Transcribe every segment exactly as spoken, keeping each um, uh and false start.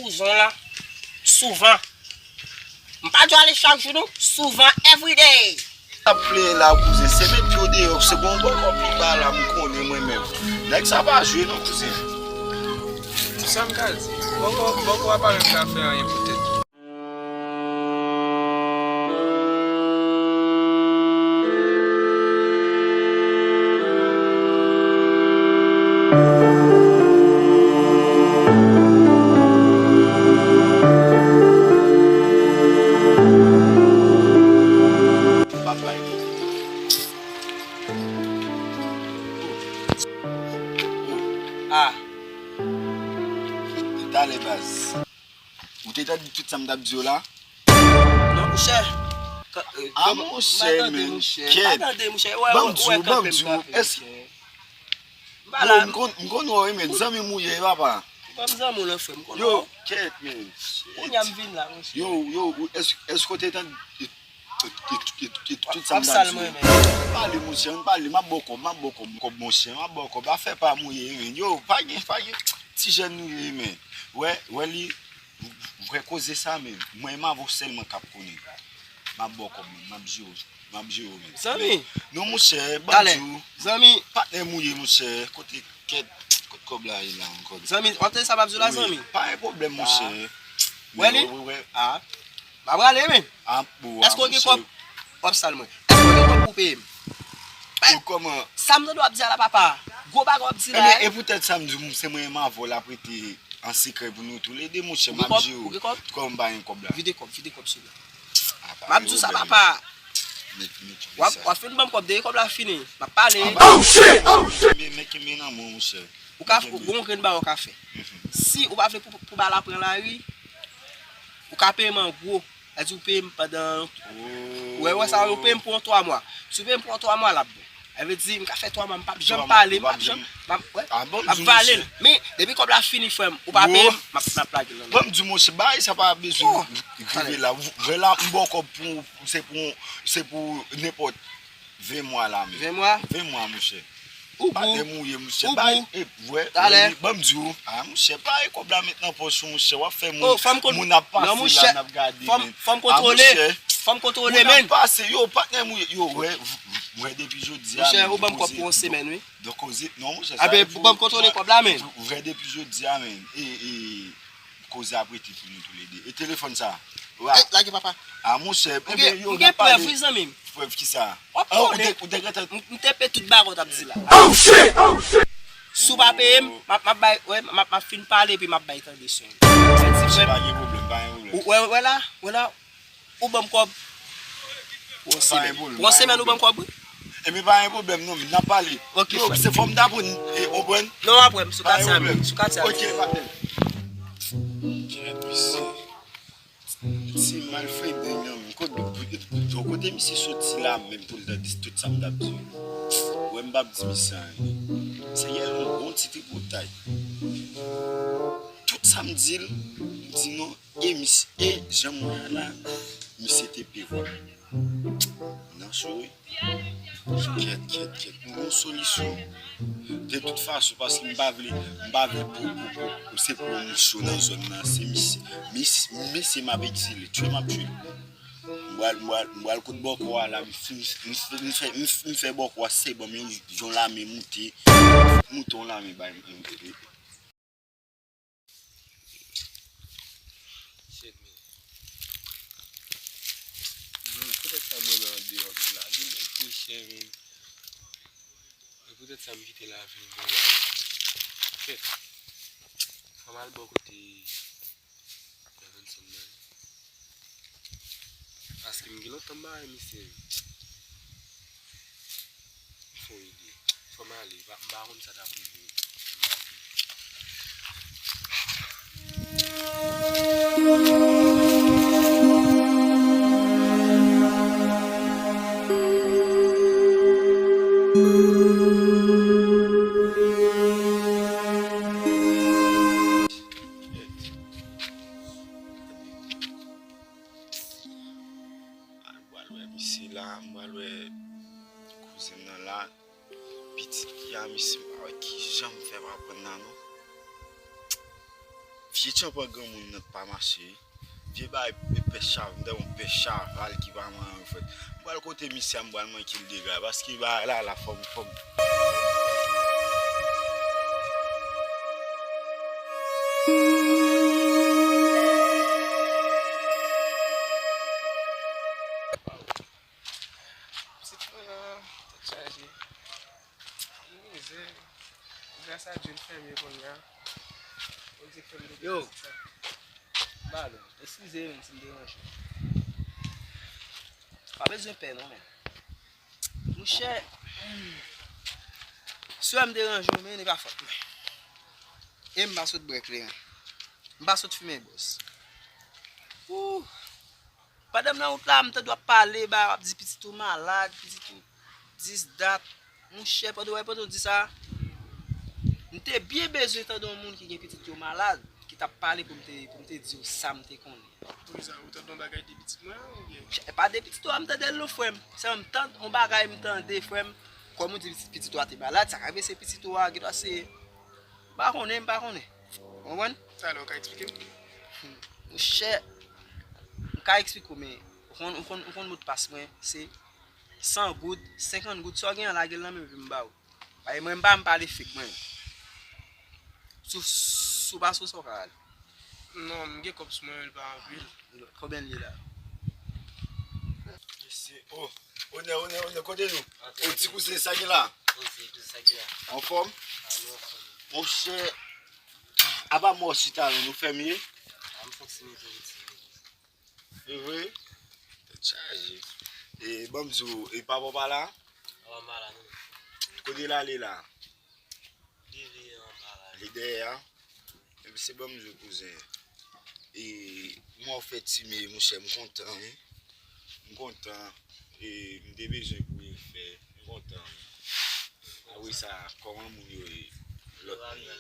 Prizon la, souvan. M pa dwe ale chak jou, non. Souvan, everyday. Ap plenyen la, kouzen. Se met pye w deyò, se bon bòkò pi ba la, m konnen mwen menm. Nèg sa pa jwe, non, kouzen. Sa m ka di, bòkò, bòkò a pa menm ka fè anyen pou tèt li. Ah. Talè baz. Ou te tande tout sa m t ap di w la? Non, monchè. Ka- eh, Ah, kòman- monchè, m pa tande, men, monchè. M pa kèt. Tande, monchè. Wè, Ban m wè, di wè, w, ban m kanpe di m w. Kanpe, Èske monchè. M pa Yo, la. M konn, m konn wè w, men, zanmi m ou ye, papa. M pa zanmi w, non, frè m, m konn Yo, wè w. Kèt, men. Kounye a m vin la, monchè. Yo, yo, ou- èske, èske w te tande tout sa m t ap di w? Pale, monchè, ann pale, m ap ba w kòb, m ap ba w kòb, kòb, monchè, m ap ba w kòb. Afè pa m ou ye, men. Yo, pa gen, pa gen. Ti jèn nou ye, men. Wè, wè li, vre koze sa, men. Mwen, m avè w sèlman k ap konnen. M ap ba w kòb, men. M ap jere w, m ap jere w, men. Zanmi. Non, monchè, ban m di w. Zanmi. Patnè m ou ye, monchè. Kote kèt, kote kòb la ye la ankò? Zanmi, w ap tande sa m ap di w la, zanmi? Wi, pa gen pwoblèm, monchè. Wè li? Wè, wè, wè. Ah. M ap rale, men. Ah, bon, ah, monchè. Èske w gen kòb? W ap sal mwen. Èske w gen kòb pou w peye m? Yo, kòman? Sa m tande w ap di a la, papa. Gwo bagay w ap di la, e. E poutèt sa m di w, se mwen menm avè w l ap rete an sekrè pou nou toulede, monchè, m ap jere w. Ou gen kòb? Kòm m pa gen kòb la. Vide kòb, vide kòb sou mwen. Ah, pa gen pwoblèm. M ap di w sa, papa. Met, met, w ap, w ap fin ban m kòb, depi kòb la fini. M ap pale. Ah, oh, shit! Oh, shit! Men, men, men nan mwen, monchè. Ou ka, ou gon grenn bagay ou ka fè. Si ou pa vle pou, pou bal la pran lari, ou ka peye m an gwo. Sa di ou peye m pandan, wè, wè sa, ou peye m pou yon twa mwa. Si ou peye m pou yon twa mwa, l ap bon. Sa vle di, m ka fè twa mwa, m p ap janm pale, m p ap janm, m ap, wè, m ap vale l. Men, depi kòb la fini, frè m, ou pa peye m, m ap, m ap lage l nan men w. Ban m di w, monchè, bagay sa pa bezwen rive la. Vre la, m ba w kòb pou, se pou, se pou nenpòt ven mwa la menm. Ven mwa? Ven mwa, monchè. Ou gou. Patnè m ou ye, monchè. Ou gou. Bay, e, vre, talè. Ban m di w. Ah, monchè, bay kòb la met nan pòch ou, monchè. W ap fè moun, moun ap pase la, n ap gade, men. Fò m kontwole. Ah, monchè. Fò m kontwole, men. Moun ap pase, yo, patnè m ou ye. Yo, wè, vre, depi jodi a, monchè, ou ban m kòb pou yon semèn, wi. Donk, koze, non, monchè, sa e pou, ban m kontwole kòb la, men. Vre, depi jodi a, men. E, e, Koze ap rete pou nou toulede. E telefòn sa? Wa. Ey, lage papa. Ah, monchè, ebyen, yo, m gen prèv, wi, zanmi m. Prèv kisa? W ap konnen. Ou te, ou te gentan. M, m te peye tout bagay w t ap di la. Oh, shit! Oh, shit! Si w pa peye m, m ap, m ap bay, wè, m ap, m ap fin pale, epi m ap bay tande son. Sa di frè m. Pa gen pwoblèm, pa gen pwoblèm. Ou wè, wè la, wè la. Ou ban m kòb. Pou yon semèn. Pou yon semèn ou ban m kòb, wi. Ebyen, pa gen pwoblèm, non, men n ap pale. Ok, frè. Yo, se fò m t aprann, e, konprann? Non, apre m, sou katye a, sou katye a. Ok, patnè. Jere misye. Ti malfrede, non, men kote, kote misye soti la, menm pou l tande tout sa m t ap di yo. Wè, m p ap di misye anyen. Seyè, yon bon ti tripotay. Tout sa m di l, m di non. E mis-, e jan m wè a la, misye te pe vòlè. Nan cho wi. Kèt, kèt, kèt. M gon solisyon. De tout fason, paske m pa vle, m pa vle pou, pou, pou, pou se pwomosyon nan zòn nan. Se misye, mis-, misye m ap egzile, tchwe m ap tchwe. M pral, m pral, m pral kot bòkò a la, m fin, m, m fè, m, m fè bòkò a se ban m yon, yon lame moute, moute yon lame bay m. Shit, man. Mwen, poutèt sa mwen nan andeyò menm la. Gen bèl frechè, men. E poutèt sa m kite lavil mwen la. Kèt. Fò m al bò kote Levenson nan. Paske m gen lontan m pa wè misye. M fè yon ide. Fò m ale. M pa, m pa konn sa k ap rive. Al pral wè misye la, m pral wè kouzen m nan la. Pitit ki a misye, m pa wè kijan m fè pa pran nan non. Vye tchanpan granmoun nan pa mache. Vye bagay pèch chav, m tande yon pèch chaval ki pa manyen anfèt. M pral kote misye a, m pral manke l dega, paske bagay la, la fò m, fò m. Pitit mwen an, tèt chaje. Mizè. Gras a Dye, l fèmen kounye a. Bondye fè m leve pitit sa. Yo, Balon, eskize menm si m deranje w. Pa bezwen pè non, men. Monchè, si w wè m deranje w, men, e pa fòt mwen. E m pa sot bwè kleren. M pa sot fimen bòs. Ooh. Pandan m nan wout la, m tande w ap pale, ba, w ap di pitit ou malad, pitit ou dis dat. Monchè, pandan w, pandan w di sa, m te byen bezwen tande yon moun ki gen pitit yo malad, ki t ap pale pou m te, pou m te di w sa m te konnen. Poukisa, ou tande yon bagay de pitit mwen, oubyen? E pa de pitit ou a m tande l non, frè m. Sèlman m tande yon bagay, m tande, frè m, kòm ou di pitit, pitit ou a te malad, sa ka rive se pitit ou a, gendwa se, m pa konnen, m pa konnen. Ou konprann? Talè, ou ka eksplike m? Monchè, m ka eksplike w, men ou konn, ou konn, ou konn modpas mwen, se san goud, senkant goud, sa w gen an lage l nan men m epi m ba w. Paske mwen, m pa, m pale fake mwen. Sou, sou pa sou sa w ka ale. Non, m gen kòb sou mwen, men l pa anpil. Konbyen l ye la? Mesye, oh, onè, onè, onè, kote nou? Oh, ti kouzen, sa gen la? Anfòm? Monchè, apa mò chita la, nou fèmen? E vre? Tèt chaje. E, ban m di w, e papa w pa la? Papa m pa la, non. Kote l ale la? Li, li anba la. Li dèyè a? Epi se ban m di w, kouzen. E, mò fè ti men, monchè, m kontan, wi. M kontan. E, m te bezwen pou refè. M kontan, wi. Apre sa, kòman moun yo ye? Lòt moun yo.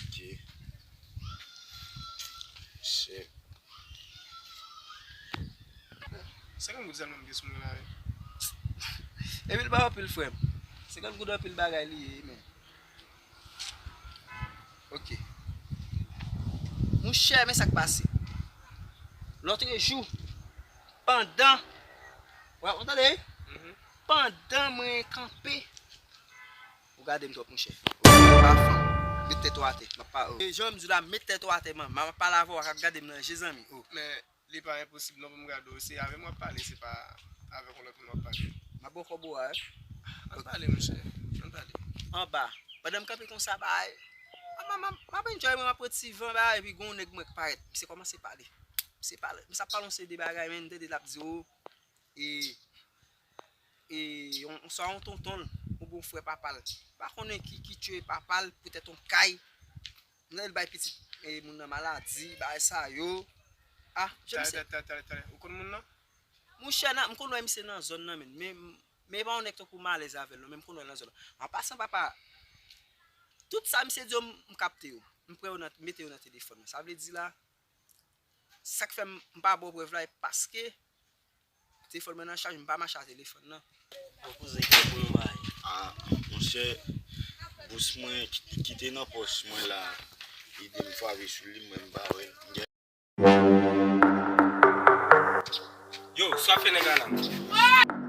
Ok. Chè. Senkant goud sèlman m gen sou mwen la, wi. Epi l pa anpil, frè m. Senkant goud anpil bagay li ye, men. Ok. Monchè, men sa k pase. Lòtrejou, pandan, w ap tande, wi? Mhm. Pandan mwen kanpe, ou gade m twòp, monchè. Ou pa fanm. Met tèt ou atè. M ap pa, oh. E jan m di w la, met tèt ou atè, man. M ap pale avè w, w ap gade m nan je, zanmi. Oh. Men, li pa enposib non pou m gade w. Se avè m w ap pale, se pa avèk yon lòt moun w ap pale. M ap ba w kòb ou a, wi. Ann pale, monchè. Ann pale. Anba. Pandan m kanpe konsa, bay. M, m, m, m ap enjoy, mwen, m ap pran ti van, bay, epi gon nèg mwen k parèt. Misye kòmanse pale. Misye pale. Misye ap pale yon seri de bagay, men, m tande l ap di, oh, e, e, yon, swa yon tonton l, oubyen yon frè papa l. M pa konnen ki, ki tiye papa l, poutèt yon kay. Nan l bay pitit, e, moun nan maladi, bagay sa yo. Ah, jan misye. Talè, talè, talè, talè. Ou konn moun nan? Monchè, nan, m konn wè misye nan zòn nan, men, men, men e pa yon nèg tankou m alèz avè l, non, men m konn wè l nan zòn nan. An pasan, papa, tout sa misye di yo, m, m kapte yo. M pran yo nan, mete yo nan telefòn nan. Sa vle di la, sa k fè m, m pa ba w prèv la, e paske telefòn mwen nan chaj, m pa mache a telefòn nan. Bon, kouzen, ki pou nou bay? Ah, monchè, bous mwen ki, ki te nan pòch mwen la, ede m frape sou li, mwen m pa wè. Yo, sa fè nèg la la.